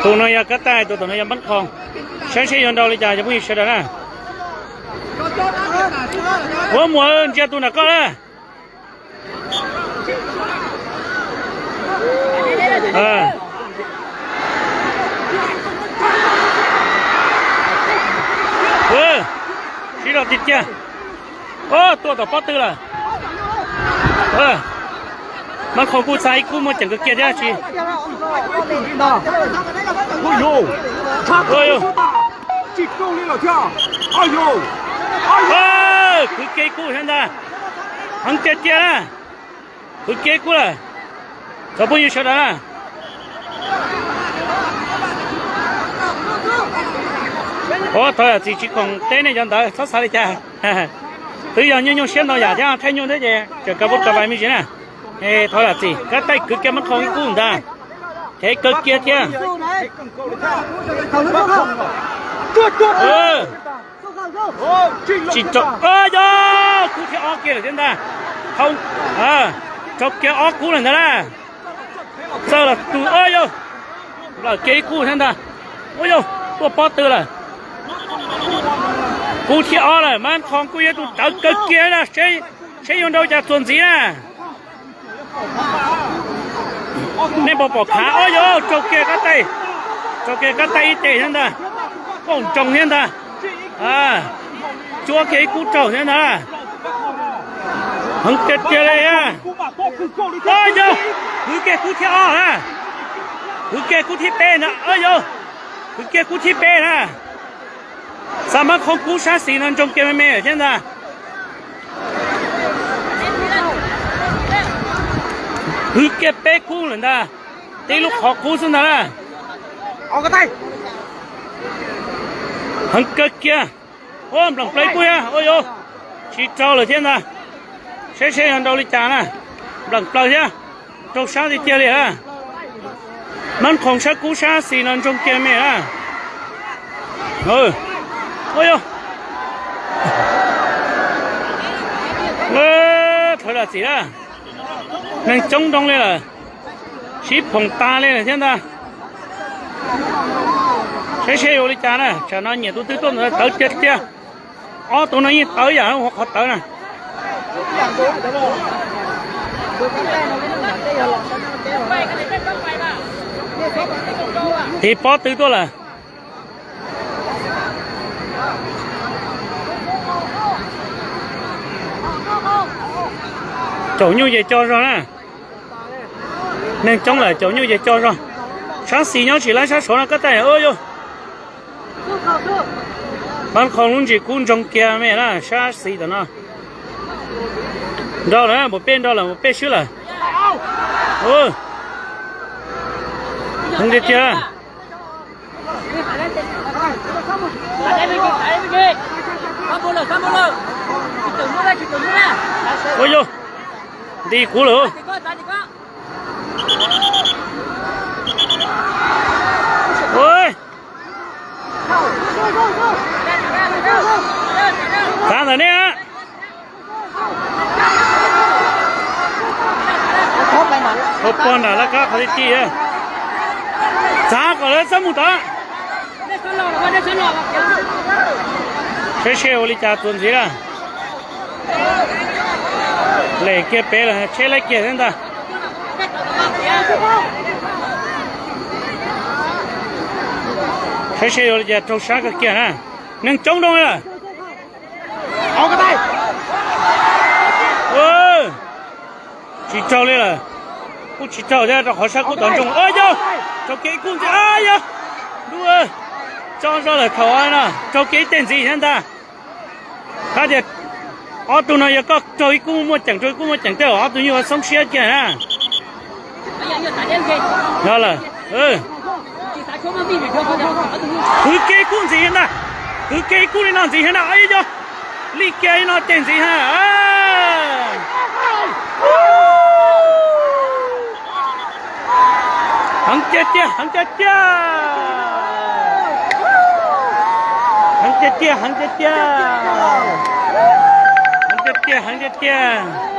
Tus no yog Kab Taij, tus tom no yog Mab Qhoo. Saib seb yuav nrau li cas cov phooj ywg sawv daws na. Huab Muas, ntsia tus nram koj na. Sib zog tiag tiag. Tuaj tom pob tw lawm. Mab Qhoo kuj txha ib kub muaj ceem kawg kiag thiab tsis. Kwv kiag ib kub thiab ntag. Heev tiag tiag na. Kwv kiag ib kub lawm. Cov phooj ywg sawv daws na. Ua thov zam txim tsis khoom teb nej cov ntawd txhob xav li cas. Twb yog nyuaj nyuaj siab ntau yam thiab, qhaib nyuaj thiab ces tseem kav pub kav vais me ntsis na. Thov zam txim, Kab Taij kwv kiag Mab Qhoo ib kub ntag. Heev kawg kiag thiab. Tsis tau, yog kub thiab ob kiag lawm thiab ntag. Hau, rau kiag ob kub lawm ntag na. Txawj los tus, yog, lawm kiag ib kub thiab ntag. Ua yog tuaj pob tw lawm. Kub thiab ob lawm, Mab Qhoo kuj yog tus tawv kawg kiag na, seb yuav nrau cas txuas ntxiv na. Nej puas pom khav, o yog raug kiag Kab Taij, raug kiag Kab Taij ib ce thiab ntag, poj nroos thiab ntag, cuab kiag ib kub raug thiab ntag. Heev tiag tiag li. O yog, kwv kiag kub thib ob na, kwv kiag kub thib peb na, o yog, kwv kiag kub thib peb na. Xa Mab Qhoo kub sab xis no ntsoog kiag me me thiab ntag. Kwv kiag peb kub lawm ntag, tib lub qhov kub xwb ntag na. Heev kawg kiag. Ua nplam plaws kub thiab, ua yog, tsis raug lawm thiab ntag. Saib seb yog nrau li cas na. Nplam plaws thiab, raug sab tiag tiag li a. Mab Qhoo sab kub sab xis no ntsoog kiag me na. Ua yog, thov zam txim na. Neeg coob nroo li lawm, sib phoom tas li lawm thiab ntag. Saib seb yuav ua li cas na, tsam no nyiam tus twg tuaj ntawd tawv tiag tiag. Ob tug no yeej tawv yam ua qhov tawv na. Tiv pob tw tuaj lawm. Caum nyuj ces co zog na. Neeg coob lawm caum nyuj ces co zog. Sab xis nyob tsis laib sab saud no Kab Taij, o yog. Mab Qhoo lub ntsis kub ntsoog kiag me na, sab xis tom no. Nrau lawm, npaum peb nrau lawm, npaum peb swb lawm. Heev tiag tiag. Ua yog, nti kuv lawm. Txav ntawm nej. Ua pog nram laj kab qhov ti ti. Txav kom lawv txhob mus tod. Saib seb ua li cas txuas ntxiv na. Lem kiag pem lawm, tsheb laib kiag thiab ntag. Saib seb ua li cas raug sab kawg kiag na. Neeg coob nroo lawm. Tsis raug li lawm. Kuj tsis raug thiab rau qhov sab kub tod ntsoog. Yog, raug kiag ib kub ntxiv, yog. Lub, tso zog lawm thaum no raug kiag ib teg ntxiv thiab ntag. Hais tias ob tug no yog koj raug ib kub muaj ceem, raug ib kub muaj ceem tej zaum ob tug nyuj yuav xoob siab kiag na. Yog lawm. Kwv kiag ib kub ntxiv thiab ntag. Kwv kiag ib kub li no ntxiv thiab ntag, yog. Li kiag li no teg ntxiv thiab. Heev tiag tiag, heev tiag tiag. Heev tiag tiag, heev tiag tiag. Heev tiag tiag, heev tiag tiag.